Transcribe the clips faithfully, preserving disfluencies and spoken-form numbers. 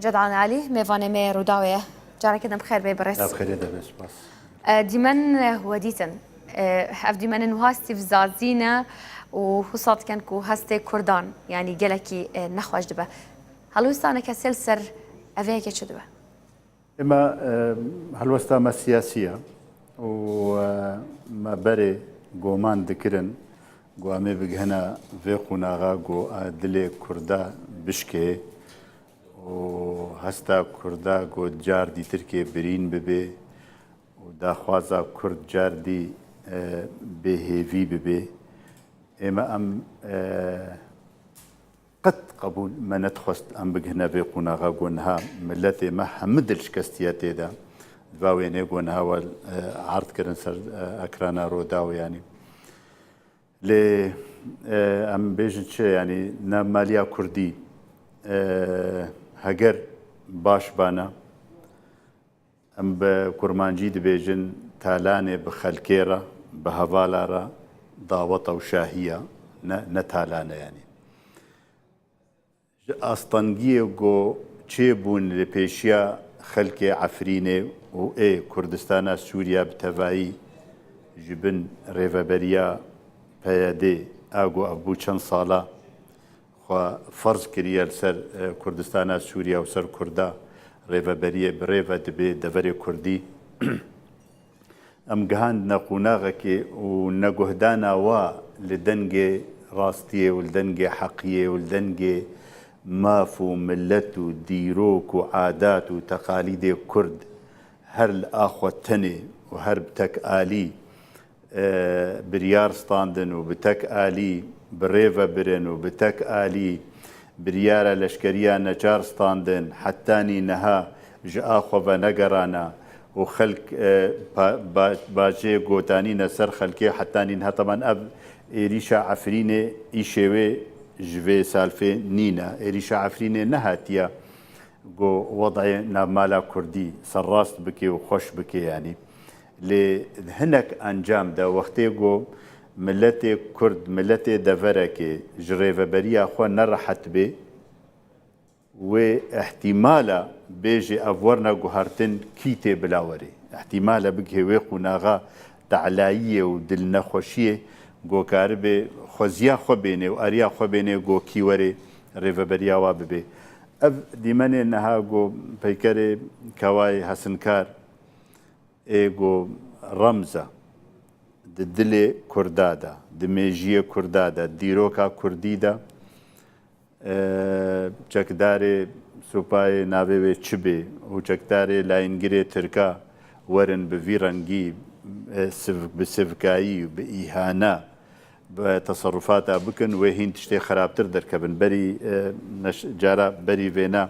Cedan Elî, mêvanê me Rûdawê ye. Careke din bi xêr bê birêz. Ya bi xêrê de be, spas. E, dîmen we dîtin. E, ev dîmenên wiha Steve Zazî ne û wisa dikin ku hestê Kurdan, yanî gelekî, e, nexweş dibe. Helwêstaneke sê li ser evê yekê çi dibe? Ema, e, helwesta me siyasî ye û, e, me berê goman dikirin ku em ê bigihine vê qonaxa ku, e, dilê Kurda bişkê û hesta Kurda ku car dîtirkê birîn bibê û daxwaza Kurd car dî, e, bêhêvî bibê. Ême em, e, qet qebûl me nedixwest em bigihine vê qonaxa ku niha miletê me hemû dil şikestiye tê de. Di va wênê ku niha we, e, erd kirin ser, e, ekrana Rûdaw, yanî. Lê, e, em bêjin çi, yanî navmaliya Kurdî, e, heger baş bana, em bi kurmancî dibêjin talanê bi xelkê re, bi hevala re daweta û şahiya, ne, ne talane yanî. Ji astengiyê ku çêbûn li pêşiya xelkê Efrînê û ê Kurdistana Sûriya bi tevayî ji bin rêveberiya P Y D a ku ev bû çend sala xwe ferz kiriye li ser, e, Kurdistana Sûriye û ser Kurda rêveberiyê bi rê ve dibe deverê Kurdî. Em gihandine qonaxekê û neguhdana wa li dengê rastiyê û li dengê heqiyê û li dengê maf û milet û dîrok û adat û teqalîdê Kurd her li a xwe tenê û her bi tek alî, e, biryar standin û bi tek alî bi rê ve birin û bi tek alî biryara leşkeriya neçar standin, hetanî niha ji a xwe venegerana û xelk, e, pa-, ba-, bajê gotanîne ser xelkê hetanî niha. Teban ev êrîşa Efrînê îşê wê ji vê salfê nîne. Êrîşa Efrînê nehatiye ku wedayê navmala Kurdî serrast bike û xweş bike yanî. Lê hinek encam de wextê ku miletê Kurd, miletê deverekê ji rêveberiya xwe nerehet bê, wê ihtimala bêjê ev werine guhertin kî tê bila werê. Ihtimale bigihê wê qunaxa telayiyê û dilnexweşiyê ku karibe xweziya xwe bênê û ariya xwe bênê ku kî werê rêveberiya wa bibê. Ev dîmenê niha ku peykerê Kawayê Hesinkar ê ku remz e di dilê Kurda de, di mêjiyê Kurda de, dîroka Kurdî de, e, çekdarê supayê navê wê çi bê û çekdarê layîngirê Tirka werin bi vî rengî, e, siv-, bi sivkayî, bi îhane, bi teserufata bikin, wê hîn tiştê xerabtir derkevin. Berî, e, neş-, cara berî vêna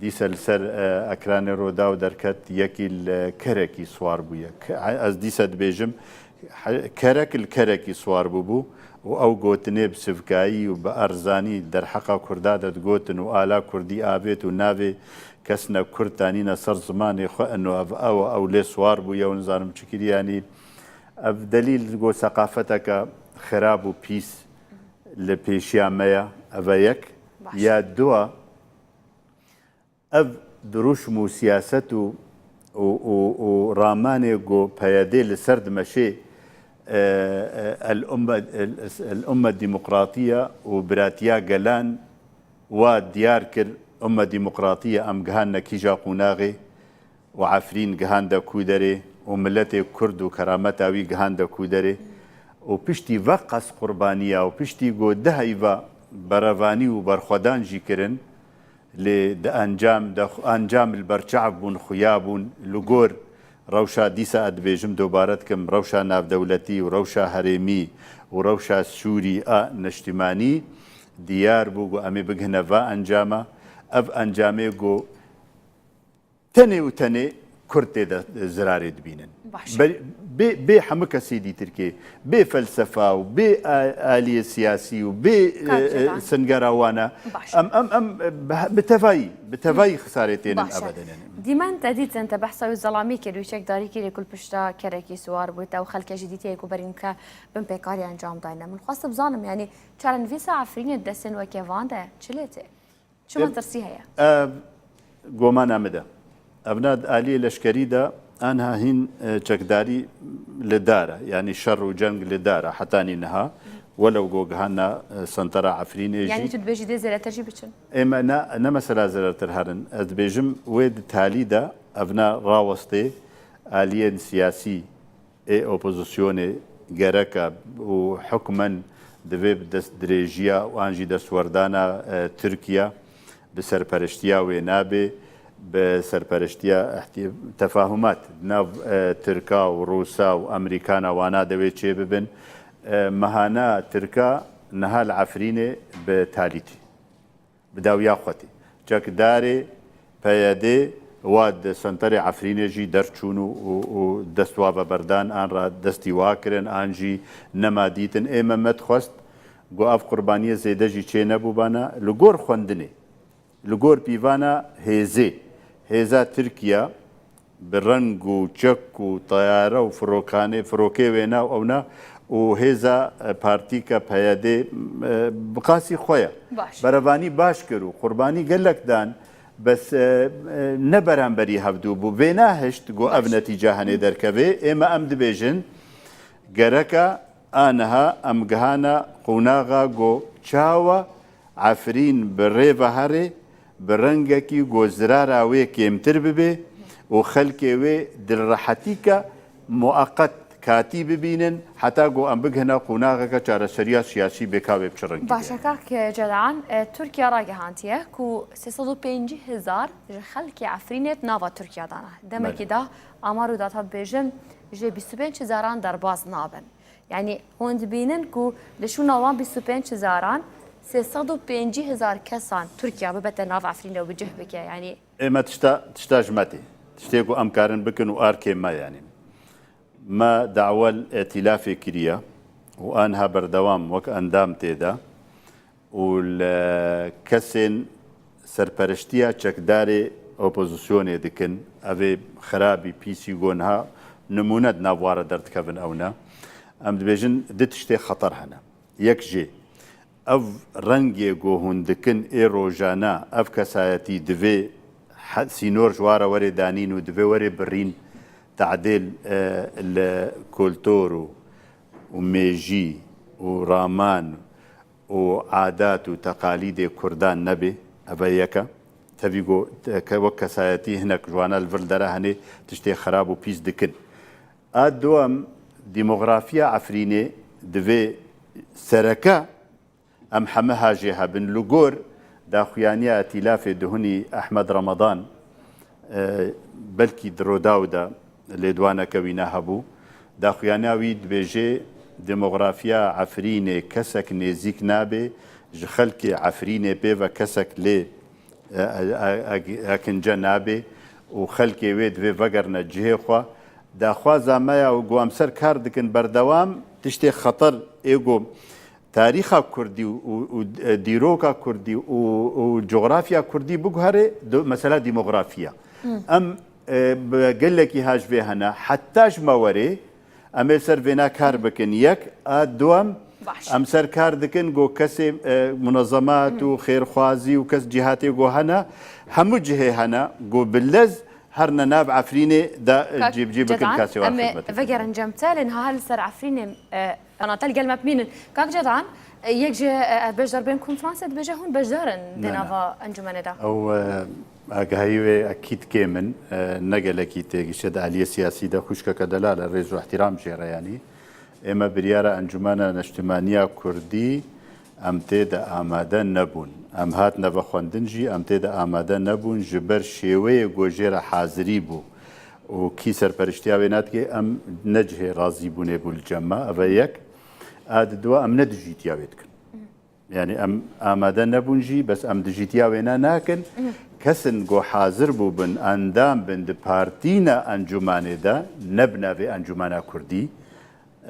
dîse li ser, e, ekranê Rûdaw derket, yekî li kerekî siwar bûye. Ke-, ez dîse dibêjim, he-, kerek li kerekî siwar bûbû û ew gotinê bi sivkayî û bi erzanî derheqa Kurda de digotin û ala Kurdî avêt û navê kesne Kurd tanîne ser zimanê xwe, eno ev ew, ew lê siwar bûye û nizanim çi kirî, yanî ev delîl ku seqafeteke xirab û pîs li pêşiya me ye. Ev e yek. Baş. Ya dua, ev dirûşm û siyaset û, û, û, û ramanê ku P Y D li ser dimeşê, e, e, el umme, el, el umme demokratiya û biratiya gelan wa diyar kir, umme demokratiya em gihandine kîja qunaxê û Efrîn gihande ku derê û miletê Kurd û kerameta wî gihande ku derê û piştî veqas qurbaniya û piştî ku du heyva berevanî û berxwedan jî kirin, lê di encam de, encam li ber çav bûn, xuya bûn, li gor rewşa dîsa ez dibêjim, dobare dikim, rewşa navdewletî û rewşa herêmî û rewşa sûrî a niştimanî diyar bû ku em ê bigihine va encama. Ev encamê ku tenê û tenê Kurd tê de zirarê dibînin. Baş. Ber-, bê, bê hemû kesê dîtirkê, bê felsefa û bê a-, aliyê siyasî û bê, Kak e, e, Cedan. Singera wana. Baş. Em, em, em, e, bi, bi tevayî, bi tevayî xisarê tênin Baş e. Ebedenên. Dîmen te dîtin, te behsa wî zelamî kir, wî çekdarî kirî ku li pişta kerekî siwar bû, te û xelkê jî dîtiye ku berî nûke bin pêkarî encam dayne. Min xwest bizanim, yanî çarenivîsa Efrînê di destên wekê van de çi lê tê? Çima tirsî heye? Ev gomana min de. Evna di aliyê leşkerî de anha hîn, e, çekdarî li dar e. Yanî şer û ceng li dar e. Hetanî niha. Welew go gihana, e, sentera Efrînê jî. Yanî tu dibêjî dê zêretir jî biçin? Ê me ne, ne mesela zêretir herin. Ez dibêjim wê di talî de evna rawestê aliyên siyasî ê opozisyonê gerek e û hukmen divê bi destdirêjiya û an jî destwerdana, e, Tirkiye bi serpereştiya wê nabe, bi serpereştiya ihti-, tefahumat di nav, e, Tirka û Rûsa û Amerîkana wana de wê çêbibin. E, mehana Tirka niha li Efrînê bi talî tî. Bi dawiya xwe tê. Çekdarê P Y D wa di senterê Efrînê jî derçûn û, û, û dest wa veberdan, an re destî wa kirin, an jî nema dîtin. Ê me me dixwest ku ev qurbaniyê zêde jî çê nebûbana. Li gor xwendinê, li gor pîvana hêzê, hêza Tirkiye, bi reng û çek û teyare û firokane, firokê wêna û ewna û hêza, e, partîka P Y D, e, bi qasî xwe ye. Baş. Berevanî baş kir û qurbanî gelek dan, bes, e, e, ne beramberî hevdû bû. Vêna hişt ku ev Baş. netîca henê derkeve. Ê me em dibêjin, gereka a niha em gihana qonaxa ku çawa Efrîn bi rê ve herê, bi rengekî ku zirara wê kêmtir bibe û xelkê wê di rehetîka mueqet katî bibînin, heta ku em bigihine qonaxeke çareseriya siyasî bê ka wê bi çi rengî Baş e, bê. Kak Cedan, e, Tirkiye ragihandiye ku sê sed û pêncî hezar ji xelkê Efrînê di nava Tirkiye de ne. Demekî Belê. da amar û data dibêjin jê bîst û pênc hezaran derbas nabin. Yanî hûn dibînin ku li şûna wan bîst û pênc hezaran sê sed û pêncî hezar kesan Tirkiye bibete nav Efrînê û bi cih bike. Yanî Ê me tişta, tişta ji me tê. Tiştê ku em karin bikin û arkê me, yanî. Me dawel îtîlafê kiriye û aniha berdewam wek endam tê de û li kesên serpereştiya çekdarê opozisyonê dikin. Ev ê xirabî, pîsî ku niha nimûne di nav wa re derdikevin ew ne. Em dibêjin du tiştê xeter hene. Yek jê, ev rengê ku hûn dikin ê rojana, ev kesayetî divê he-, sînor ji wa re were danîn û divê were birîn, tadêl, e, li kultur û, û mêjî û raman û adat û teqalîdê Kurdan nebe. Ev e yek e. Tevî ku te-, ke-, wek kesayetî hinek ji wana li vir li dera henê tiştê xirab û pîs dikin. A duwem, demografiya Efrînê divê sereke em heme ha jê hebin. Li gor daxuyaniya îtîlafê duhunî Ehmed Ramadan, e, belkî di Rûdaw de lêdwaneke wî ne hebû. Daxuyaniya wî dibêje, demografiya Efrînê kesek nêzîk nabe, ji xelkê Efrînê pê ve kesek lê, e, e, e, e, ekince nabe û xelkê wê divê vegerine cihê xwe. Daxwaza me ya ku em ser kar dikin berdewam, tiştê xeter ê ku tarîxa kurdî û, û, û, e, dîroka kurdî û, û cografya kurdî biguhere, do-, mesela demografiya. Em, e, bi gelekî ha ji vê hene, heta ji me werê, em ê ser vêna kar bikin. Yek, a duwem, Baş. em ser kar dikin ku kesê, e, munezemat û xêrxwazî û kes cîhatê ku hene, hemû cihê hene ku bi lez herine nav Efrînê de Kak cîbicî bikin Cedan, kasê wan em ê xizmetê vegerin cem te, lê niha li ser Efrînê, e, Ana te li gel me bimînin. Kak Cedan, e, yek ji, e, beşdarbên konferansê dibêje hûn beşdar in di Ne, ne. nava encûmenê de. Ew, e, agahî wê ekîd kêm in, e, ne gelekî têgişe di aliyê siyasî de xwişkeke delal e, rêz û ihtiram jê re yanî. Ê me biryara Encûmena Neştimaniya Kurdî em tê de amade nebûn. Em hatine vexwendin jî em tê de amade nebûn ji ber şêweyê ku jê re hazirî bû û kî serperiştiya wê nadike, em ne cihê razîbûnê bû li cem me. Ev e yek. A di dua em ne dijîtiya wê dikin. Yanî em amade nebûn jî, bes em dijîtiya wê ne nakin. Kesin ku hazir bûbin, endam bin di partîna encûmanê de, ne bi navê Encûmena Kurdî,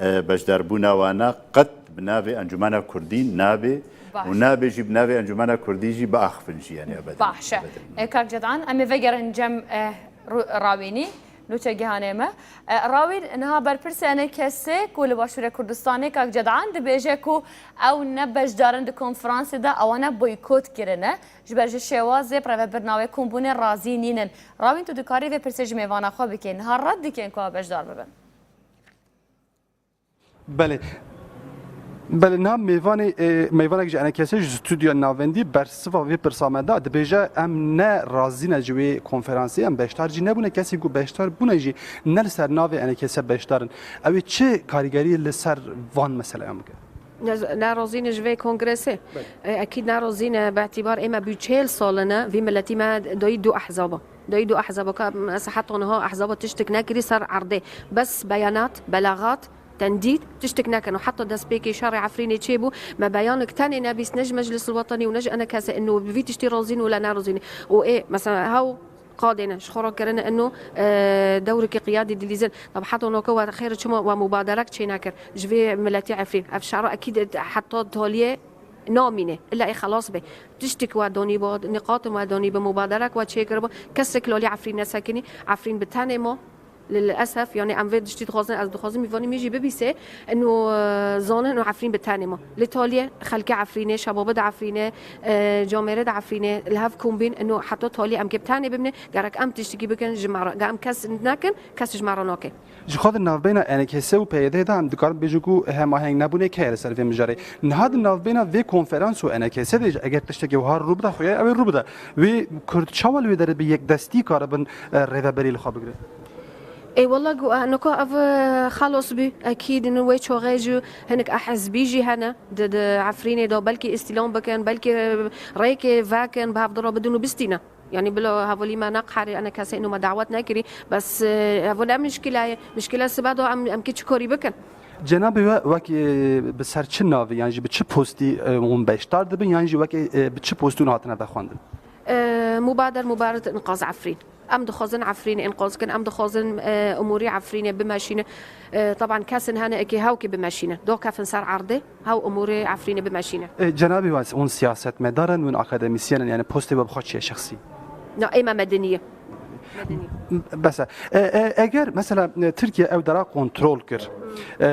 e, beşdarbûna wana qet bi navê Encûmena Kurdî nabe Baş. û nabe jî bi navê Encûmena Kurdî jî biaxivin jî, yanî ebeden. Baş e. Ebeden. E, Kak Cedan, em ê vegerin cem, e, ru-, rawênî. Nûçe gihanê me. E, Rawîn, niha berpirsê enê kesê ku li Başûrê Kurdistanê, kak Cedan, dibêje ku ew ne beşdar in di konferansê de, ewane boykot kirine. Ji ber ji şêwazê bi rêvebirina wê kombûnê razî nînin. Rawîn, tu dikarî vê pirsê ji mêvana xwe bikî. Niha red dikin ku ew beşdar bibin? Belê. Belê, niha mêvanê, e, mêvanek ji enê kesê ji stûdyoya navendî bersiva vê pirsa me da, dibêje, em ne razî ne ji wê konferansê, em beşdar jî nebûne, kesên ku beşdar bûne jî ne li ser navê enê kesê beşdar in. Ew ê çi karîgerî li ser van meseleyan bike? Ne, ne razî ne ji vê kongresê. Belê. E, ekîd ne razî ne, bi îtîbar ê me bû çil sal e, vî miletî me dayî du ehzaba. Dayî du ehzaba ka, mesela heta niha ehzaba tiştek nekirî ser erdê. Bes beyanat, belaxat, tendîd, tiştek nekin. Û heta destpêkê şerê Efrînê çêbû, me beyanek tenê nebîst, ne ji Meclis Wetanî û ne ji enê kesê, ino bi vî tiştî razîn û le nerazîn. Û ê, mesela, hew qadê ne, ji xwe re kirine ino, e, dewreke qiyadî dilîzin. Tab heta noke we xêr çima we mubaderek çê nekir ji vê miletî Efrîn. Ev şer ekîd heta taliyê namîne. Îlla ê xelas be. Tiştek we danî bo, nîqatin we danî bi, mubaderek we çêkiribû. Kesek li alî Efrîn nesekinî. Efrîn bi tenê ma. Lilesef, yani em vê tiştî dixwazin, ez dixwazim mîvanî min jî bibîse, ino, e, zanin ino Efrîn bi tenê ma. Li taliyê xelkê Efrînê, şebabê de Efrînê, e, camêrê de Efrînê, li hev kombîn, ino heta taliyê em kê bi tenê bimne, gerek em tiştekî bikin ji me re. Ger em kes nekin, kes ji me re nake. Ji xwe di navbeyna enê kesê û P Y D de em dikarin bêjin ku hemaheng nebûnê heye li ser vê mijarê. Niha di navbeyna vê konferans û enê kesê de jî eger tiştekî wiha rû bide, xuya ew ê rû bide. Wê Kurd çawa li wê derê bi yekdestî karibin, e, rêveberî li xwe bigrin? Ê wela ku, e, nika ev, e, xelas bû. Ekîd in wê çaxê jî hinek a hizbî jî hene. Di, di Efrînê de belkî îstîlam bikin, belkî, e, rêkê vekin, bi hevdira bidin û bistînin. Yani bila hevalî me neqherî, enê kesê ino me dawet nekirî. Bes, e, ev ne mişkile ye. Mişkile sibe de em, em kê çi karî bikin? Cenabê we wekî, e, bi ser çi navî, yan jî bi çi postî, e, hûn beşdar dibin, yan jî wekî, e, bi çi postî hûn hatine vexwendin? E, mubader, mubaret inqaz Efrîn. Em dixwazin Efrînê inqaz kin, em dixwazin, e, umûrî Efrînê bimeşînin. E, teban kesin hene êkê hewkê bimeşînin. Dokefin ser erdê, hew umûrê Efrînê bimeşînin. E, cenabê we hûn siyasetmedar in, hûn akademîsyen in, yani postê we bi xwe çi ye şexsî? Na, ê me medenî ye. Medenî. Bes e. E, e, eger mesela, e, Tirkiye ew dera kontrol kir, e,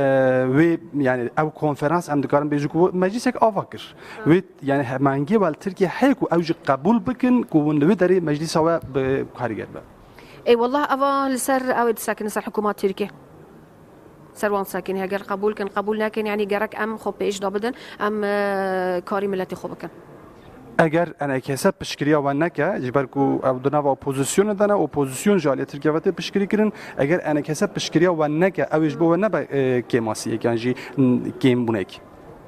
wê, yani ew konferans em dikarin bêjin ku meclîsek ava kir. Wê, yani hemahengiyê we li Tirkiye heye ku ew jî qebûl bikin ku hûn li wê derê meclîsa we bi karîger be? Ê, wallah, eva li ser ew ê disekine ser hikûma Tirkiye. Ser wan disekine, heger qebûl kin, qebûl nekin, yani gerek em xwe pêş de bidin, em, e, karî miletê xwe bikin. Eger enê kesê piştgiriya we neke, ji ber ku ew di nava opozîsyonê de ne, opozîsyon ji aliyê Tirkiye ve tê piştgirî kirin, eger enê kesê piştgiriya we neke, ew ê ji bo we nebe, e, kêmasiyek yan jî, n-, kêmbûnek.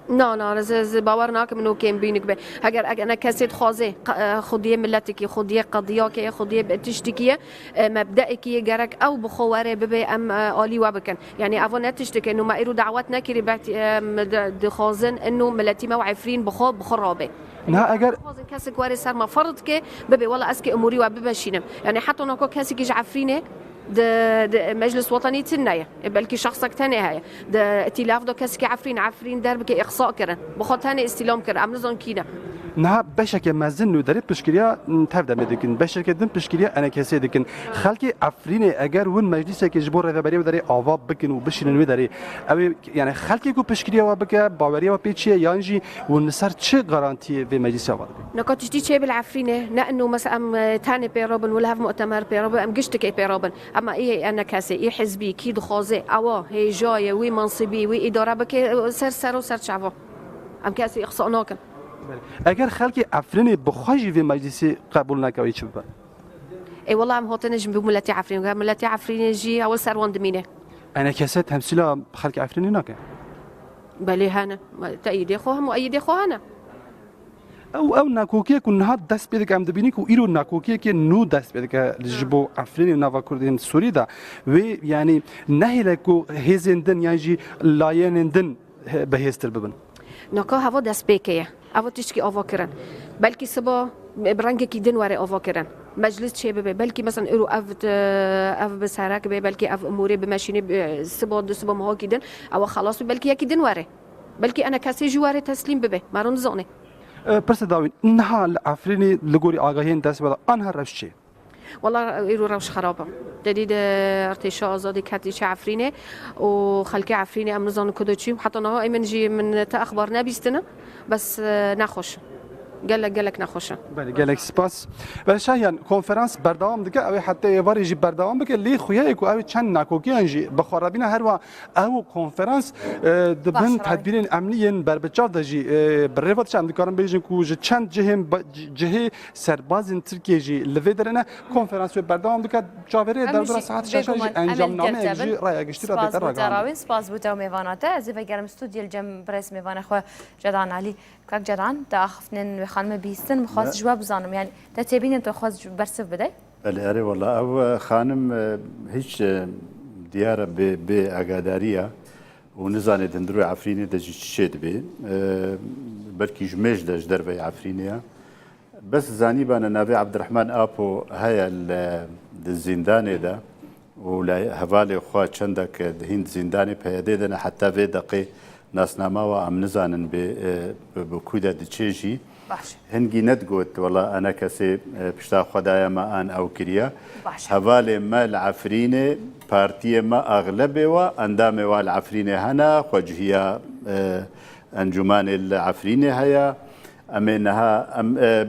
Na, na, ez, ez bawer nakim min û kêmbînik be. Heger, eger enê kesê dixwaze, qa-, e, xwediyê miletekî, xwediyê qediyakê, xwediyê bi tiştekî ye, e, mebdeekî ye, gerek ew bi xwe were bibe, em, e, alî we bikin. Yani, evo ne tiştekê, nû me îro dawet nekirî, belkî, e, em di-, dixwazin ino miletî me û Efrîn bi xwe, bi xwe rabe. Niha eger dixwazin kesek were ser me ferz ke, bibe, wela ez kê umûrî we bimeşînim. Yani, heta noko kesekî ji Efrînê di, di Meclis Wetanî tune ye. E, belkî şexsek tenê heye. Di îtîlaf de kesekî Efrîn, Efrîn derbikê îqsa kirin. Bi xwe tenê îstîlam kirin. Em nizan kî ne. Niha beşeke mezin li derê piştgiriya, m, tev demê dikin. Beşeke din piştgiriya enê kesê dikin. Xelkê Efrînê eger hûn meclîsekê ji bo rêveberiya wê derê ava bikin û bişînin wê derê, ew ê, yani xelkê ku piştgiriya we bike, baweriya we pê çi ye, yan jî hûn li ser çi garantiyê vê meclîsê ava dikin? Neka tiştî çê bil Efrînê, ne ino mesela em, e, tenê pê re bin, wila hev mu'temer pê re bin, em giştikê pê re bin. Ema ê enê kesê, ê hizbî, kî dixwaze, ewa, hêja ye, wî mansibî, wî îdare bike, e, ser ser û ser çava. Em kesê îqsa nakin. Eger xelkê Efrînê bi xwe jî vê meclîsê qebûl neke, wê çi bibe? Ê wela em hatine ji bo miletê Efrînê. Eger miletê Efrînê jî ew li ser wan dimîne. Enê kesê temsîla xelkê Efrînê nake? Belê hene. Teyîdê xwe, mueyîdê xwe hene. Ew, ew nakokiyê ku niha dest pê dike, em dibînin ku îro nakokiyekê nû dest pê dike ji bo Efrînê û nava Kurdên Sûrî de. Wê, yanî nehêle ku hêzên din yan jî layenên din he-, bihêztir bibin. Naka heva destpêkê ye. Eva tiştekî ava kirin. Belkî siba bi rengekî din were ava kirin. Meclis çê bibe. Belkî mesela îro ev, ev bi serek be, belkî ev umûrê bimeşîne, bi siba, du siba mehakî din. Ewa xelas be, belkî yekî din were. Belkî enê kesê jî were teslîm bibe. Mero nizane. E, pirsê dawîn, niha li Efrînê li gorî agahiyên dest pê de, anha rewş çi ye? Wela îro rewş xerab e. Te dî de artêşa azadî ketî çi Efrînê û xelkê Efrînê em nizanin ku de çi. Heta niha ê min jî min te exbar nebîstine. Bes, e, nexweş e. Gelek, gelek nexweş e. Belê, gelek spas. Belê Şahiyan, konferans berdewam dike, ew ê heta êvarê jî berdewam bike. Lê xuya ye ku ew ê çend nakokiyan jî bi xwe re bîne. Her wa ew konferans, e, di bin tedbîrên emnî yên berbiçav de jî, e, bi rê ve diçe. Em dikarin bêjin ku ji çend cihên ba-, ci-, cihê serbazên Tirkiyê jî li vê derê ne. Konferans wê berdewam dike. Çavêrê derdora saet şeşan jî encamnameyek jî raya giştî re dête ragihandin. Spas bo te û mêvana te. Ez ê vegerim stûdyê li cem birêz mêvanê xwe Cedan Alî. Kak Cedan, te axiftinên wê xanimê bihîstin, min xwest ji we bizanim. Yani, te têbînin, tu xwest ji bersiv bidey? Belê, erê wela, ew, e, xanim, e, hiç, e, diyar e bê, bê agadariya û nizanê di hundirê Efrînê de jî çi çê dibê. E, belkî ji mêj de ji derveyê Efrînê ya. Bes zanîbane navê Abdurrahman Apo heye li, di zîndanê de û li hevalê xwe çendek di hîn zîndanê P Y D de ne, heta vê deqê nasnama wa em nizanin bê, e, bi, bi ku de diçê jî. Baş. Hingî nedigot, wela ene kesê, e, pişta xwe daye me an ew kiriye. Baş. Hevalê me li Efrînê, partiyê me axlebê wa, endamê wa li Efrînê hene, xwecihiya, e, encûmanê li Efrînê heye. Em ê niha, em, e,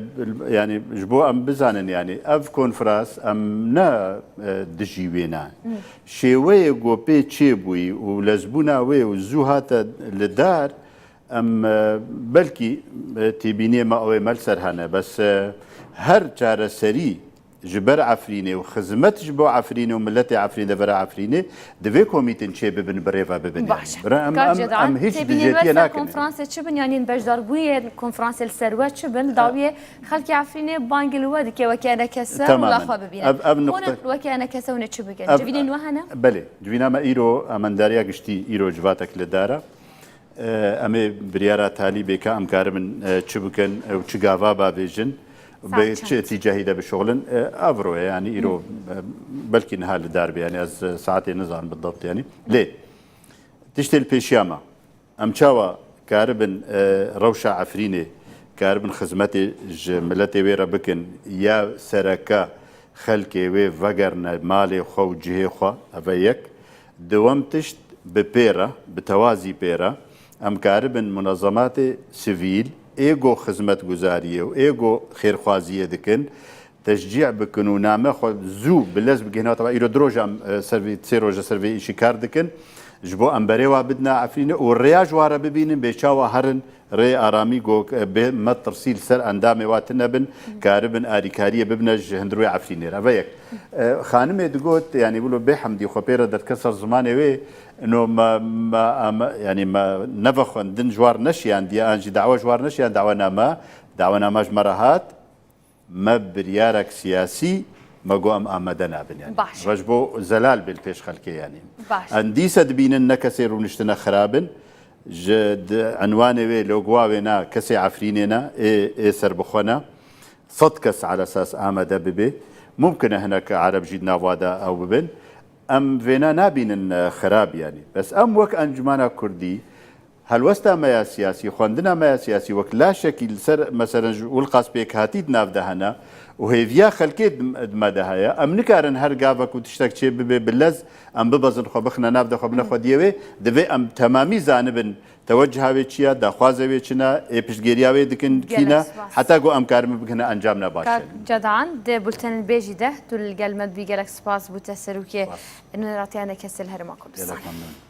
yani ji bo em bizanin, yani ev konferans em ne, e, dijî wê ne. Şêweyê ku pê çêbûyî û lezbûna wê û zû hate li dar, em, e, belkî, e, têbîniyê me ew ê me li ser hene. Bes, e, her çareserî ji ber Efrînê û xizmet ji bo Efrînê û miletê Efrînê, devera Efrînê, divê komîtên çê bibin, bi rê ve bibin. Baş. Yani. Bira em, Kak em, Cedan, em hiç têbînên we dijêtiyê ser nakin. Konferansê çi bin? Yani beşdarbûyê konferansê li ser we çi bin? Dawiyê xelkê Efrînê bangê li we dike weke enekese û Temamen. La xwe bibînin. Ev, ev Hûn nokte weke enekese hûn ê çi bikin? Ev, civînên we hene? Belê. Civîna me îro, emendariya giştî îro civatek li dar e. E, em ê biryara talî bê ka em karibin, e, çi bikin, e, û çi gava bavêjin, bi çi îtîcahî de bişuxulin. E, ev ro ye, yani îro, e, belkî niha li dar be, yani ez, e, saetê nizanim bidabt, yani. Lê tiştê li pêşiya me. Em çawa karibin, e, rewşa Efrînê, karibin xizmetê ji miletê wê re bikin, ya sereke xelkê wê vegerine malê xwe û cihê xwe, ev e yek. Dewem tişt bi pê re, bi tewazî pê re, em karibin munezematê sivîl, ê go xizmetguzariyê û ê go xêrxwaziyê dikin, teşcî bikin û name xwe zû bi lez bigihîne. Teba îro du roj em, e, ser vê, sê roj e ser vê îşî kar dikin. Ji bo em berê wa bidine Efrînê û rêya ji wa re bibînin, bê çawa herin rê aramî go, e, bê me tirsî li ser endamê wa tune bin, karibin arîkariyê bibine ji hundir wê Efrînê re. Ve yek. E, xanimê digot, yani wilo bê hemdî xwe pê re derdike ser zimanê wê, ino me, me, me, yani me neve xwendin ji war neşiyandiye, an jî dawa ji war neşiyan, dawa name, dawa name ji me re hat. Me biryarek siyasî, me got em amade nabin, yani. Baş. Ve ji bo zelal bê li pêş xelkê, yani. Baş. Em dîsa dibînin ne kesê rûniştine xirab in, ji di enwanê wê, logowa wê ne, kesê Efrînê ne, ê, ê serbixwe ne. Sed kes ala esas amade bibe. Mumkin e hinek Ereb jî di nav wa de ew bibin. Em vêna nabînin, e, xirab, yani. Bes em wek Encumana Kurdî, helwesta me ya siyasî, xwendina me ya siyasî, wek la şekî li ser, meselen, ji Wilqas pêkhatî di nav de hene û hêviya xelkê di, di me de heye. Em nikarin her gavek û tiştek çê bibe bi lez, em bibezin xwe, bixine nav de xwe, bine xwediyê wê. Divê em temamî zanibin tewecciha wê çi ye, daxwaza wê çi ne, ê piştgêriya wê dikin kî ne, heta ku em karibin bigihine encamna baş. Kak Cedan, di bultenên bêjî de tu li gel me dibî, gelek spas bû te serokê Nûneratiya Enekesê li Herêma Kurdistanê. Gelek memnun.